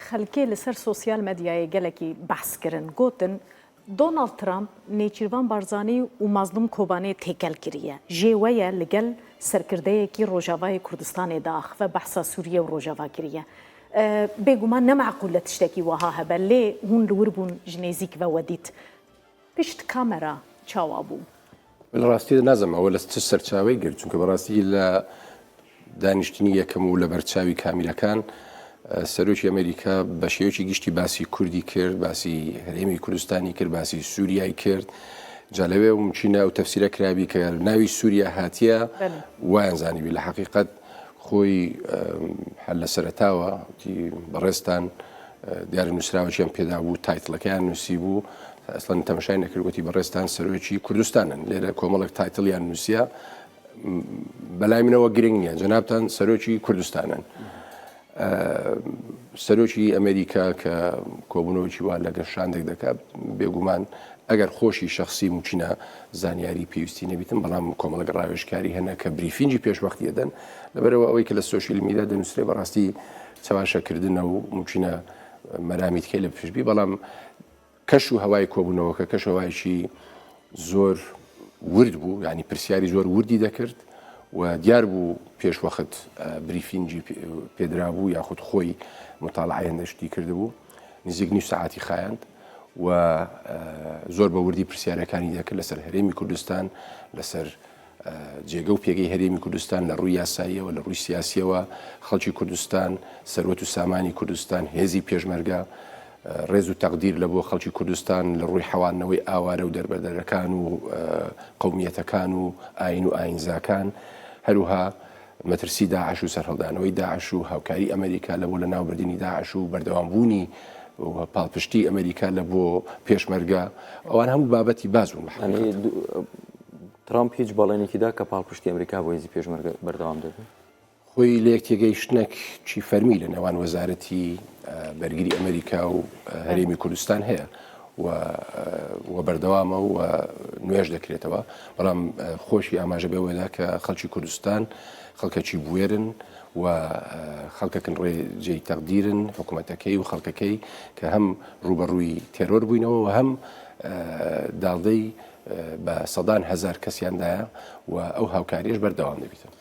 خەلکێ لە سەر سۆسیال مەدیایێ گەلەکی بەحس کرن گۆتن دۆناڵد ترامپ نێچیرڤان بارزانی و مەزلوم کۆبانێ تێکەل کریە ژێ وەیە لگەل سەرکردەیەکی ڕۆژاڤایێ کوردستانێ داخڤە بەحسا سوریە و ڕۆژاڤا کریە بێگومان نەمەعقولە تشتەکی وەها هەبە لێ هون لە ور بوون ژ نێزیک ڤە وەدیت پشت کامەرا چاوا بوو؟ من ڕاستی نازم ئەوە لە چ سەرچاوەی گرت چونکە بەڕاستی لە دانیشتنی یەکەم و لە بەرچاوی کامیرەکان سەرۆکی ئەمریکا بە شێوەیەکی گشتی باسی کوردی کرد باسی هەرێمی کوردستانی کرد باسی سووریای کرد جا لەوێ ممکنە ئەو تەفسیرە کرابی کە ناوی سووریا هاتیە وایان زانیبی لە حقیقت خۆی هەر لە سەرەتاوە بەڕێزتان دیارە نووسراوەکیان پێدا بوو title ەکەیان نووسی بوو ئەسڵەن تەمەشای نەکرد وتی بەڕێزتان سەرۆکی کوردستانن لێرە کۆمەڵێک title یان نووسە بەلای منەوە گرنگ نییە جەنابتان سەرۆکی کوردستانن سەرۆکی ئەمریکا کە کۆبوونەوەکی وا لەگەر شاندێک دەکات بێگومان ئەگەر خۆشی شخصی موچینە زانیاری پێویستی نەبیتن بەڵام کۆمەڵک ڕاوێژکاری هەنە کە briefing ی پێشوەختی دەدەن لەبەرەوە ئەوەی کە لە social media دەنووسرێ بەڕاستی چەواشەکردنە و موچینە مەرامی تکەی لە پشتبی بەڵام کەش و هەوای کۆبوونەوەکە کەش هەوایکی زۆر ورد بوو ینی پرسیاری زۆر وردی دەکرد و دیار بوو پێش وەخت briefing ی پێدرا بوو یاخود خۆی متاڵعەی هەندێک شتی کردبوو نزیک نیو سەعاتی خایاند و زۆر بە وردی پرسیارەکانی دەکرد لەسەر هەرێمی کوردستان لەسەر جێگە و پێگەی هەرێمی کوردستان لە ڕووی یاساییەوە لە ڕووی سیاسیەوە خەڵکی کوردستان سەروەت و سامانی کوردستان هێزی پێشمەرگە ڕێز و تەقدیر لە بۆ خەڵکی کوردستان لە ڕووی حەواندنەوەی ئاوارە و دەربەدەرەکان و قەومیەتەکان و ئاین و ئاینزاکان هەروها مەترسی داعش و سەرهەڵدانەوەی داعش و هاوکاری ئەمریکا لە بۆ لە ناوبردنی داعش و بەردەوامبوونی و پاڵپشتی ئەمریکا لە بۆ پێشمەرگە ئەوان هەموو بابەتی باز بوون. ترامپ هیچ بەڵێنێکی دا کە پاڵپشتی ئەمریکا بۆ هێزی پێشمەرگە بەردەوام دەبێت؟ خۆی لەیەکتێگەیشتنێک چی فەرمی لە نێوان وەزارەتی بەرگری ئەمریکا و هەرێمی کوردستان هەیە و بەردەوامە و نوێژ دەکرێتەوە بەڵام خۆشی ئاماژە بەوەدا کە خەڵکی کوردستان خەڵکەکی بوێرن و خەڵکەکن ڕێ جێی تەقدیرن حکوومەتەکەی و خەڵکەکەی کە هەم ڕوبەڕووی تێرۆر بووینەوە و هەم داڵدەی بە سەدان هەزار کەسیاندایە و ئەو هاوکاریش بەردەوام دەبیتن.